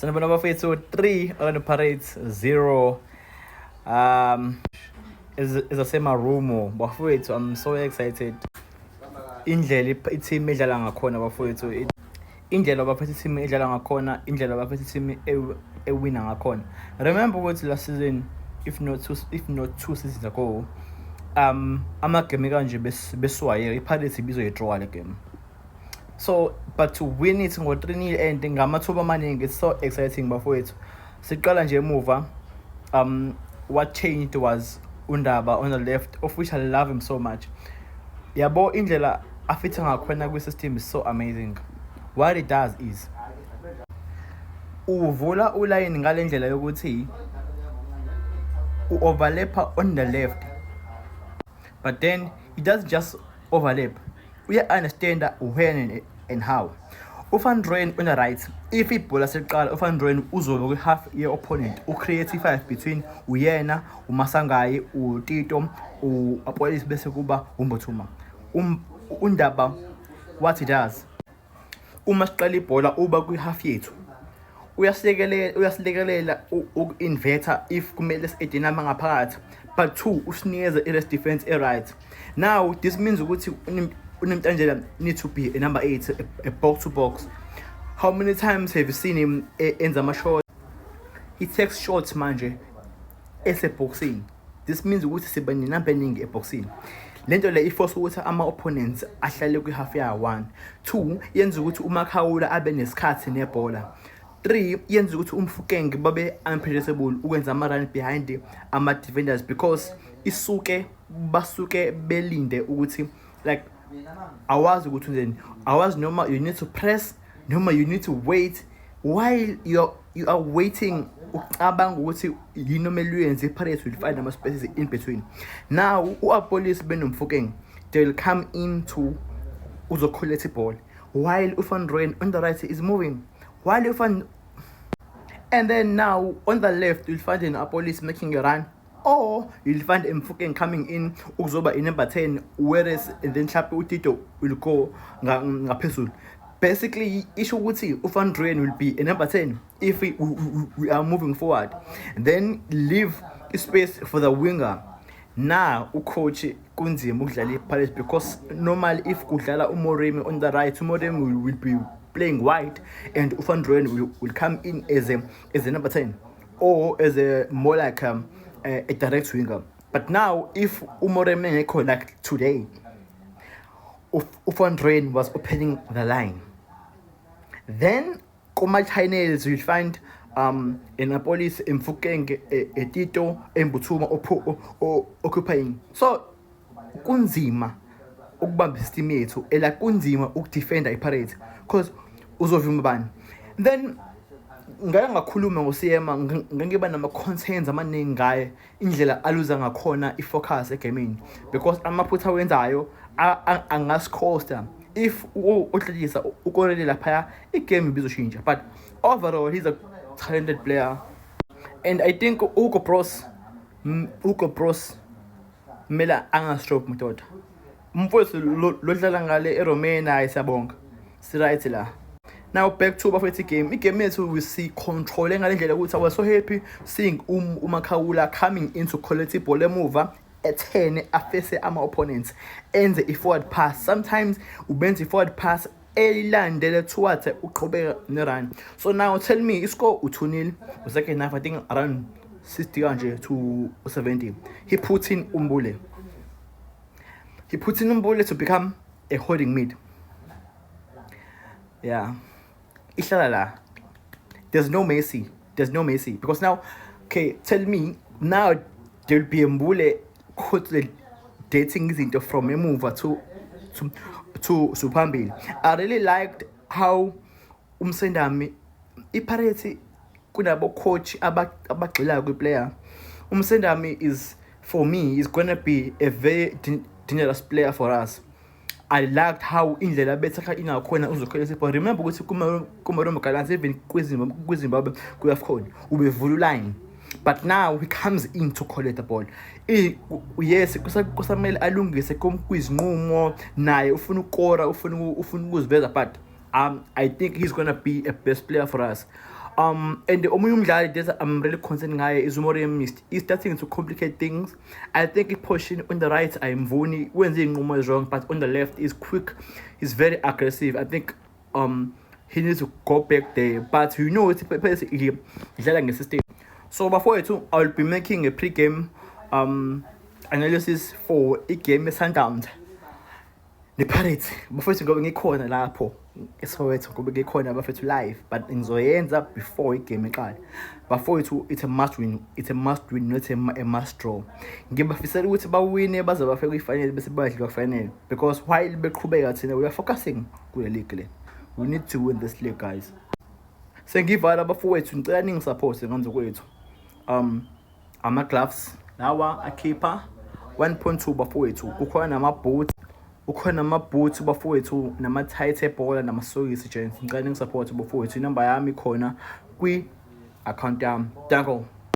Sanibona bafethu, 3 Orlando Pirates 0 ezaseMarumo. Bafethu, I'm so excited indlela i-team edlala ngakhona bafethu, indlela bafethu i-team edlala ngakhona, indlela bafethu i-team ewina ngakhona. Remember ukuthi last season, if not two seasons ago, amagame kanje besiwaye i-Pirates ibizoyi-draw le game. So but to win it ngo-3-0 and ngamathuba amaningi, it's so exciting bafowethu. Siqala nje emuva, what changed was uNdaba on the left, of which I love him so much. Yabo, indlela afitha ngakhona kwi-system is so amazing. What it does is uvula ulayini ngale ndlela yokuthi u-overlapper on the left, but then he doesn't just overlap, uya-understanda when and how. UVan Rooyen on the right, if ibhola seliqala, uVan Rooyen uzobe kwi-half ye-opponent, ucreate i-five between uyena, uMasangayi, uTito, u-Appollis, bese kuba uMbuthuma. UNdaba, what he does uma siqala ibhola, uba kwi-half yethu, uyasilekelela, uyasilekelela uku-inverta if kumele si-add inamba ngaphakathi, but two, usinikeza i-rest defense e-right. Now this means ukuthi uNemtajela need to be a number 8, a box to box. How many times have you seen him enza ama-shot? He takes shots manje esebhoxini. This means ukuthi siba nenamba eningi ebhoxini. Lento le iforce ukuthi ama-opponents ahlale kwi-half ya-one. Two, yenza ukuthi uMakhawula abe nesikhathi nebhola. Three, yenza ukuthi uMofokeng babe unpredictable ukwenza ama-run behind ama-defenders, because isuke basuke belinde ukuthi like awazi ukuthi wenzeni, awazi noma you need to press noma you need to wait. While you are waiting, ucabanga ukuthi yini omele uyenze, i-Pirates will find ama-spaces in between. Now u-Appollis benoMofokeng, they will come in to uzocollect ibhola while uVan Rooyen on the right is moving, while uVan, and then now on the left you'll find an Appollis making a run, or you'll find Mofokeng coming in ukuzoba i-number 10, whereas and then mhlawumbe uTito will go ngaphezulu. Basically isho ukuthi uVan Rooyen will be a number 10 if we are moving forward, then leave space for the winger. Now ucoach kunzima ukudlala i-Pirates, because normally if kudlala uMoremi on the right, uMoremi will be playing wide and uVan Rooyen will come in as a number 10 or as a more like a direct winger. But now if uMoremi engekho, like today uVan Rooyen was opening the line, then kuma-channels you'll find an Appollis, Mofokeng, Tito, Mbuthuma occupying. So kunzima ukubamba isystem yethu ela, kunzima ukudefenda iPirates because uzovimba bani? Then ngake ngakhuluma ngoSeema, ngangiba nama-concerns amaningi ngaye, indlela aluza ngakhona i-focus egamini, because amaphutha awenzayo angasikhosta. If uHlekisa ukorele laphaya, igame ibizoshintsha. But overall he's a talented player and I think Hugo Broos, Hugo Broos kumele angastroke madoda. Umfowethu lodlala ngale eRomania, hayi, siyabonga, si-right la. Now back to bafethu igame, igame yethu we see control ngale ndlela ukuthi I was so happy seeing uMakhawula coming into collect ibhola emuva e-10, afese ama-opponents, enze i-forward pass. Sometimes ubenza i-forward pass eyilandele towards uqhubeka ne-run. So now tell me, iscore u-2-0, second half, I think around 60 kanje to 70, he put in uMbule. He put in uMbule to become a holding mid. Yeah, ihlala la, there's no mercy, there's no mercy, because now, okay, tell me now, there will be Mbule dating izinto from emuva to phambili. I really liked how uMsendami, iPirates kunabo coach abagxilayo kwi-player. UMsendami is, for me, is gonna be a very dangerous player for us. I liked how indlela bethatha ingakhona uzokholela ibhola. Remember ukuthi kuMarumo Gallants, even kwiZimbabwe, kwi-AFCON, ubevula uline, but now he comes in to collect the ball. Yes, kusamele alungise kwizinqumo, naye ufuna ukukora, ufuna ukuziveza, but I think he's gonna be a best player for us. And omunye umdlali that I'm really concerned ngaye is uMoremi. He's starting to complicate things. I think i-position on the right ayimvuni, wenze iy'nqumo ezi-wrong, but on the left is quick, he's very aggressive. I think he needs to go back there, but you know ukuthi idlala nge-system. So bafowethu, I will be making a pre-game analysis for i-game ye-Sundowns ne-Pirates, bafowethu, ngoba ngikhona lapho eSoweto, ngoba ngikhona, bafethu, live, but ngizoyenza before i-game iqale. Bafowethu, it's a must win, it's a must win, not a must draw. Ngibafisela ukuthi bawine baze bafike kwi-final, bese badliwa final, because while beqhubeka, thina we are focusing kule league le. We need to win this league, guys. Sengivala, bafowethu, ngicela ningi-support nganzo kwethu. Ama-gloves lawa akhipha 1.2, bafowethu. Kukhona nama-boots, kukhona nama-boots, bafowethu, nama-tight ebhola, namasokisi. Gents, ngicela ningi-support, bafowethu. Inamba yami khona kwi-account yami. Danko.